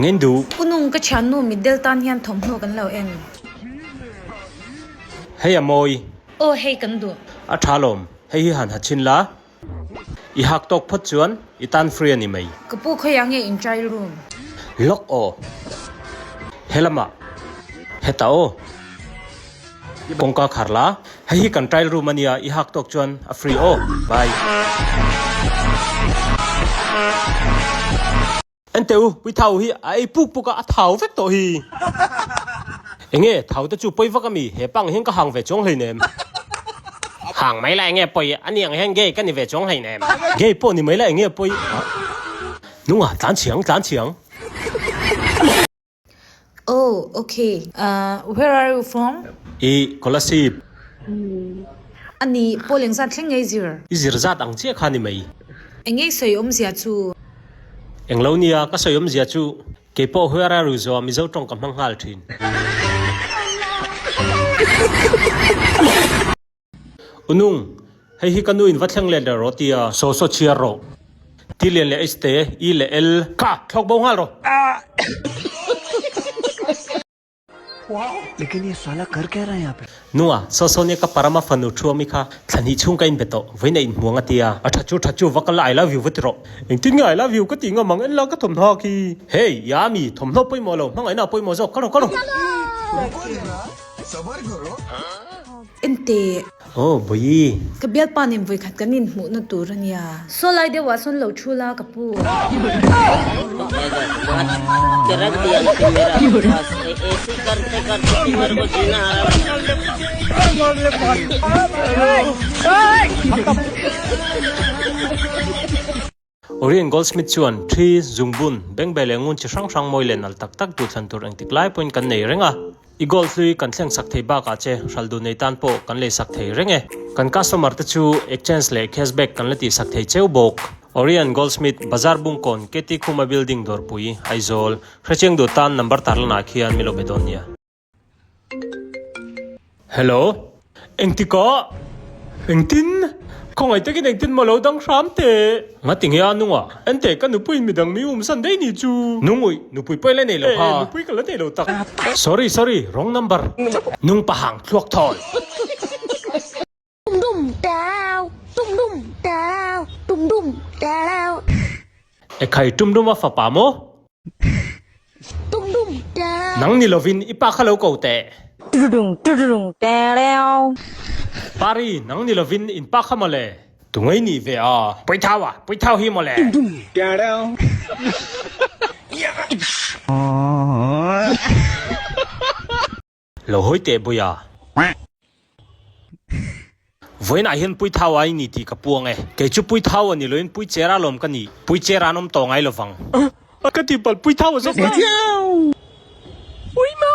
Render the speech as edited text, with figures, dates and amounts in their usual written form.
Eng in duh? U Nung, ka thiannu mitdel tan hian thawmhnaw kan lo en. Hei a mawi. Aw hei kan duh. A tha lawm, hei hi han ha chhin la. I hak tawk phawt chuan i tan free a ni mai. Ka pu khawiah nge in trial room? Lawk aw. Helamah. Hetah aw. Kawngka khar la. Hei hi kan trial room a nia, i hak tawk chuan a free aw. Bye. Enteh u, Puithau hi a ei puk puk a, a thau vek tawh hi. Enge, thau te chu pawi vak a mi, he pang hian ka hang ve chuang hleinem. Hang mai la enge pawi, a ni ang hian gay ka ni ve chuang hleinem. Gay pawh ni mai la enge pawi, nunga tlan chhiang tlan chhiang. Oh, ok. Uh, where are you from? I Kolasib. A ni, Paul engzat thleng ngei zir? I zir zat ang chiah kha ni mai. Eng ngei sawi awmzia chu? Englo nia, ka sawi awmzia chu keipawh where are you zawh Mizo tawng ka hmang nghal thin. U Nung, hei hi ka nu in va thleng let leh rawh tia. Saw saw chhiar rawh. T lian leh H te, E leh L. Kha, thlawk bo nghal rawh. Nunga, saw saw nia ka parama fanu thu ami kha thla hnih chhung ka inbe tawh, vawiin a inhmuang a tia. A tha chu tha chu va kal la I love you va ti rawh. Engtin nge I love you ka tih ngam ang en la ka thawmhnaw khi. Hey, ya mi, thawmhnaw pawimawh lo, hmangaihna pawimawh zawk, kal rawh kal rawh. Enteh. Aw, Bawi. Ka bialpa nen vawikhat kan inhmuhna tur a nia. Saw lai deuhah sawn lo thu la ka pu. Orient Goldsmith chuan thi, zungbun, bengbeh leh ngun chi hrang hrang mawi leh nalh tak tak duhthlan tur engtik lai pawhin kan nei reng a. I gold hlui kan thleng sak thei bakah che hral duh nei tan pawh kan lei sak thei reng e. Kan customer te chu exchange leh cashback kan la tih sak thei cheu bawk. Orient Goldsmith, Bazar Bungkawn, KT Khuma Building Dawrpui, Aizawl, Hrechiang duh tan number tarlanah khian min lo be dawn nia. Hello. Engtikah? Engtin? Khawngaih takin engtin maw lo dang hram teh? Ngati nge a nunga? Enteh ka nupuiin midang mi um san daih ni chu. Nungui, nupui pawh i la nei lo kha. Nupui ka la nei lo tak. Sorry, sorry, wrong number. Nung pahang thluak thawn. Ekhai tumdum a fapa maw? Nang ni lovin i pa kha lo ko teh. Pari, nang ni lovin in pa kha mawle. Tungei nih ve a. Puithau a, puithau hi mawle. Lo hawi teh Buia. Vawiinah hian Puithau a i ni tih ka puang e. Kei chu Puithau a ni loin Puichera lawm ka ni. Puichera an awm tawh ngai lovang. Ka tihpalh Puithau a zawk a. Puima!